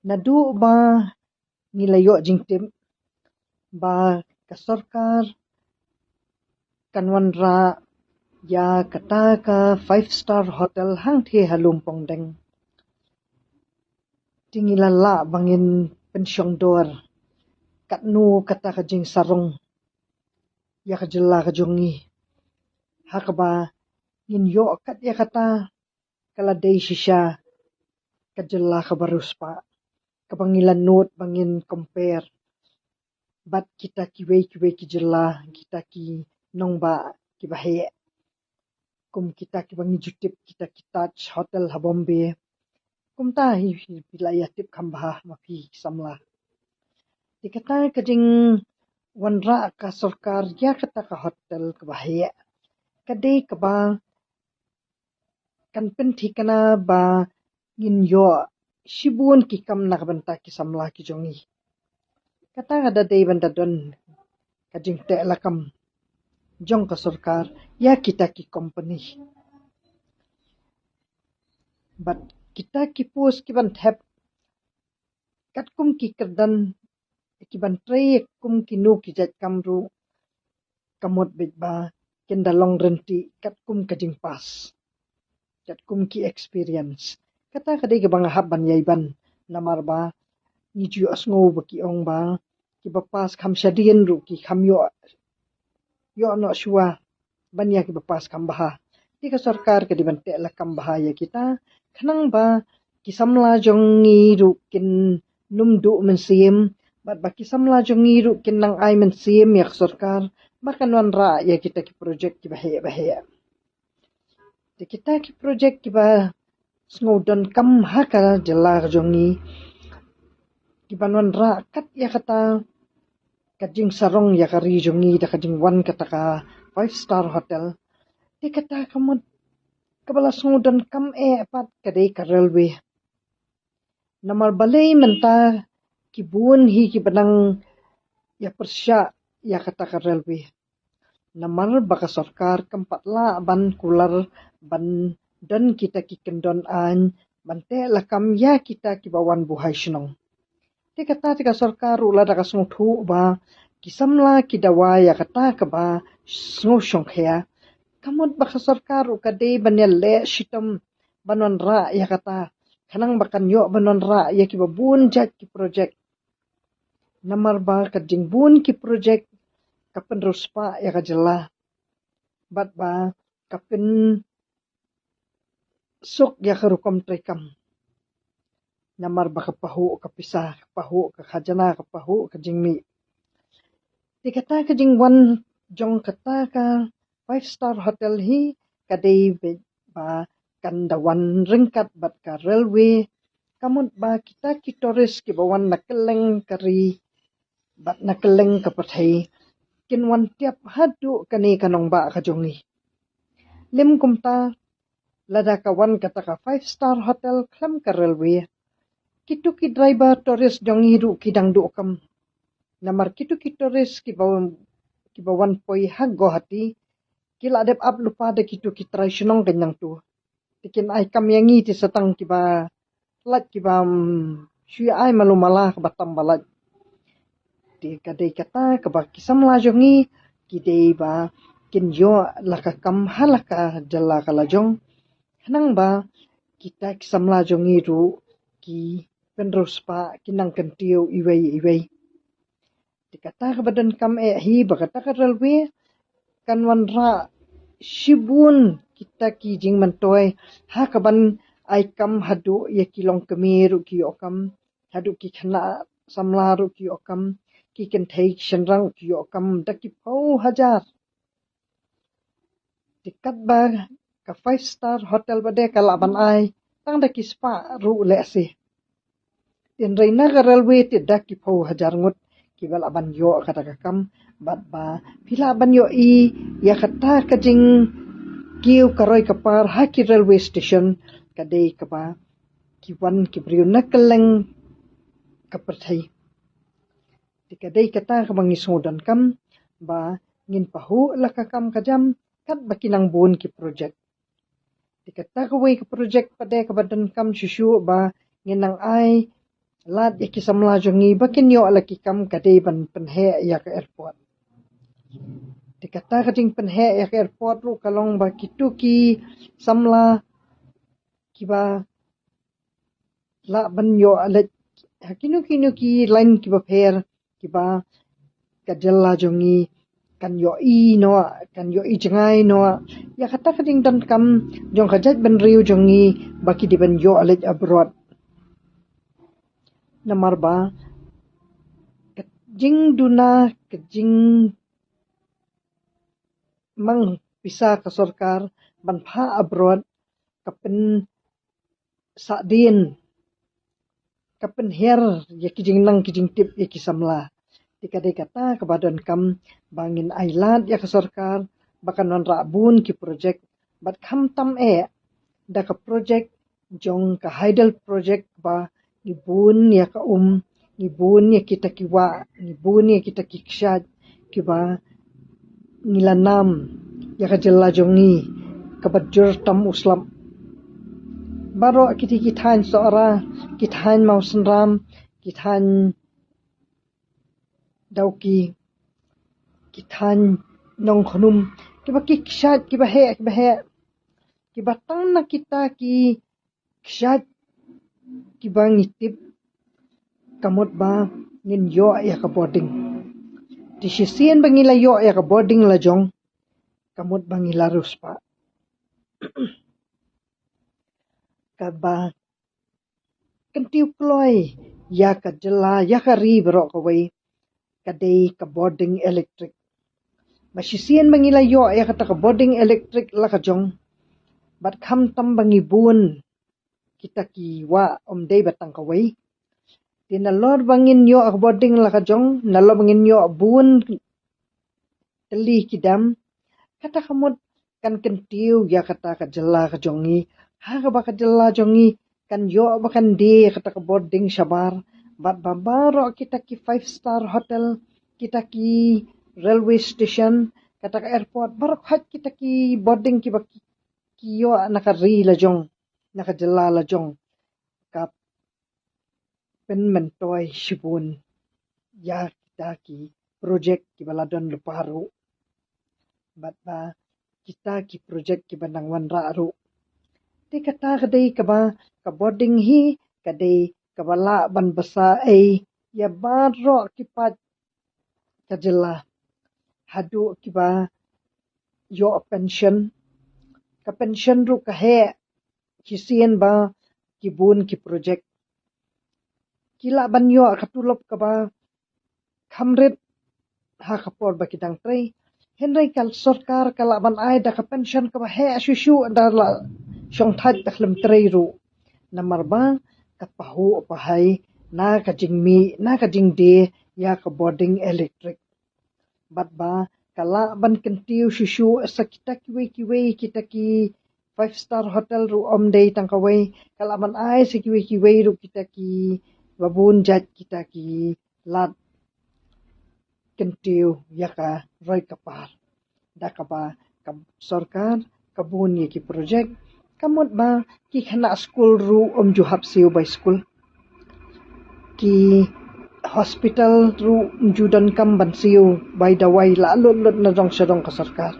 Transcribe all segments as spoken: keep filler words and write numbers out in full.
Naduh ba ngi la ïoh jingtip ba ka sorkar kan wanrah ïa kata ka five star hotel hangthie ha Lumpongdeng. Te ngi la lah ba ngin pynshong dor katno kata ka jingsarong ïa ka jylla ka jong ngi. Ha kaba ngin ïoh kat ïa kata ka la dei shisha ka jylla kaba riewspah, kaba ngi la nud ba ngin compare bad kita kiwei kiwei ki jylla, kita ki nongbah kiba heh, kum kita kiba ngi ju tip, kita ki Taj Hotel ha Bombay. Kumta hi, hi phi la ïa tip kham bha ma phi ki samla. Te kata ka jingwanrah ka sorkar ïa kata ka hotel kaba heh ka dei kaba kan pynthikna ba ngin ïoh shibun ki kam na ka bynta ki samla ki jong ngi. Kata ka da dei ban da don ka jingteh lakam jong ka sorkar ïa kita ki company. Bad kita ki post ki ban thep katkum ki kyrdan ki ban trei kum kino ki jait kam ruh, ka mut beit ba kin da long rynti katkum ka jingpass, katkum ki experience. Kata ka dei kaba nga hap ban ïai ban, namar ba ngi ju ïohsngew ba ki ong ba kiba pass kham shadien ruh ki kham ïoh, ïoh noh shuwa ban ïa kiba pass kham bha. Te ka sorkar ka dei ban teh lakam bha ïa kita, khnang ba ki samla jong ngi ruh kin nym duh mynsiem, bad ba ki samla jong ngi ruh kin nang ai mynsiem ïa ka sorkar ba kan wanrah ïa kita ki projek kiba heh ba heh. Te kita ki projek kiba sngewdonkam ha ka jylla ka jong ngi, kiban wanrah kat ïa kata ka jingsarong ïa ka ri jong ngi da ka jingwan kata ka five star hotel. Te kata ka mut kaba la sngewdonkam eh pat ka dei ka railway. Namar balei mynta ki bun hi kiba nang ïa pyrshah ïa kata ka railway. Namar ba ka sorkar kam pat lah ban kular ban don kita ki kyndon aiñ ban teh lakam ïa kita kiba wan buhai shnong. Te kata te ka sorkar ruh lada ka sngewthuh ba ki samla ki dawa ïa kata kaba sngewshongkhia, ka mut ba ka sorkar ruh ka dei ban ïaleh shitom ban wanrah ïa kata, khnang ba kan ïoh ban wanrah ïa kiba bun jait ki projek. Namar ba ka jingbun ki projek ka pynriewspah ïa ka jylla, bad ba ka pynsuk ïa ka rukom treikam. Namar ba ka pahuh ka pisa, ka pahuh ka khajana, ka pahuh ka jingmih. Te kata ka jingwan jong kata ka five star hotel hi ka dei beit ba kan da wan ryngkat bad ka railway, ka mut ba kita ki tourist kiba wan na kylleng ka ri bad na kylleng ka pyrthei kin wan tiap haduh kane ka nongbah ka jong ngi. Lym kumta, lada ka wan kata ka five star hotel khlem ka railway, kito ki driver tourist jong ngi ruh ki dang duh kam. Namar kito ki tourist kiba, kiba wan poi ha Guwahati ki la dep ap lypa da kito ki trai shnong ka nangtu. Te kin ai kam ïa ngi te sa tang kiba lait kiba, mm, shu ïa ai malu mala kaba tam ba lait. Te ka dei kata kaba ki samla jong ngi ki dei ba kin ïoh la ka kam ha la ka jylla ka la jong, khnang ba kita ki samla jong ngi ruh ki pynriewspah, ki nang kyntiew iwei iwei. Te kata kaba donkam eh hi ba kata ka railway kan wanrah shibun kita ki jingmyntoi ha kaban ai kam haduh ïa ki longkmie ruh ki ïoh kam, haduh ki khynnah samla ruh ki ïoh kam, ki kynthei ki shynrang ruh ki ïoh kam da ki phew hajar. Te katba ka five star hotel ba dei ka lah ban ai tang da ki spah ruh lehse. Te hynrei na ka railway te da ki phew hajar ngut kiba lah ban ïoh kata ka kam, bad ba phi lah ban ïohi ïa kata ka jingkiew ka roi ka par ha ki railway station ka dei kaba ki wan ki briew na kylleng ka pyrthei. Te ka dei kata kaba ngi sngewdonkam ba ngin pahuh la ka kam ka jam katba ki nang bun ki projek. Te kata kawei ka projek pat de kaba donkam shuh shuh ba ngin nang ai lad ïa ki samla jong ngi ba kin ïoh la ki kam ka dei ban pynheh ïa ka airport. Te kata ka jingpynheh ïa ka airport ruh ka long ba kitu ki samla kiba lah ban ïoh leit ha kino kino ki line kiba pher kiba ka jylla jong ngi kan ïohi noh, kan ïohi jngai noh ïa kata ka jingdonkam jong ka jaitbynriew jong ngi ba ki dei ban ïoh leit abroad. Namar ba ka jingduna, ka jingmang pisa ka sorkar ban phah abroad ka pynsahdien, ka pynhiar ïa ki jingnang ki jingtip ïa ki samla. Te ka dei kata kaba donkam ba ngin ailad ïa ka sorkar ba kan wanrah bun ki projek, bad khamtam eh da ka projek jong ka Hydel project ba ngi bun ïa ka um, ngi bun ïa kita ki wah, ngi bun ïa kita ki kshaid kiba ngi la nam ïa ka jylla jong ngi kaba jur tam u slap. Baroh kiti ki thaiñ Sohra, ki thaiñ Mawsynram, ki thaiñ Dawki, ki thaiñ Nongkhnum, kiba ki kshaid kiba heh kiba heh, kiba tang na kita ki kshaid kiba ngi tip ka mut ba ngin ïoh ïa ka boarding. Te shisien ba ngi la ïoh ïa ka boarding la jong ka mut ba ngi la riewspah. Kaba kyntiew kloi ïa ka jylla ïa ka ri baroh kawei ka dei ka boarding electric. Ba shisien ba ngi la ïoh ïa kata ka boarding electric la ka jong, bad khamtam ba ngi bun kita ki wah, ym dei ba tang kawei. Te nalor ba ngin ïoh ka boarding la ka jong, nalor ba ngin ïoh bun tylli ki dam, kata ka mut kan kyntiew ïa kata ka jylla ka jong ngi, ha kaba ka jylla jong ngi kan ïoh ba kan die kata ka boarding shabar, bad ba baroh kita ki five star hotel, kita ki railway station, kata ka airport, baroh khoit kita ki boarding kiba ki, ki ïoh na ka ri la jong, na ka jylla la jong, ka pynmyntoi shibun ïa kita ki projek kiba la don lypa ruh, bad ba kita ki projek kiba nang wanrah ruh. Te kata ka dei kaba ka boarding hi ka dei kaba lah ban bsa ei ïa baroh ki paid ka jylla, haduh kiba ïoh pension, ka pension ruh ka heh shisien ba ki bun ki projek. Ki lah ban ïoh ka tulop kaba kham rit ha ka por ba ki dang trei, hynrei ka sorkar ka lah ban ai da ka pension kaba heh shuh shuh da la shongthait da khlem trei ruh. Namar ba ka pahuh pahai na ka jingmih na ka jingdie ïa ka boarding electric, bad ba ka lah ban kyntiew shuh shuh sa kita kiwei kiwei kita ki five star hotel ruh, ym dei tang kawei, ka lah ban ai sa kiwei kiwei ruh kita kiba bun jait kita ki lad kyntiew ïa ka roi ka par, da kaba ka sorkar ka bun ïa ki projek, ka mut ba ki khynnah skul ruh ym ju hap siew bai skul, ki hospital ruh ym ju donkam ban siew bai dawai la lut lut na dong sha dong ka sorkar.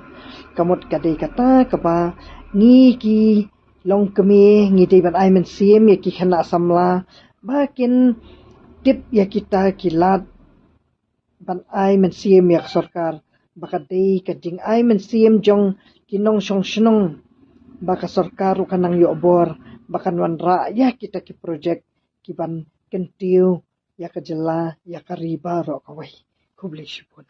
Ka mut ka dei kata kaba ngi ki longkmie ngi dei ban ai mynsiem ïa ki khynnah samla ba kin tip ïa kita ki lad, ban ai mynsiem ïa ka sorkar, ba ka dei ka jingai mynsiem jong ki nongshong shnong, ba ka sorkar ruh ka nang ïoh bor ba kan wanrah ïa kita ki projek kiban kyntiew ïa ka jylla ïa ka ri baroh kawei. Khublei shibun.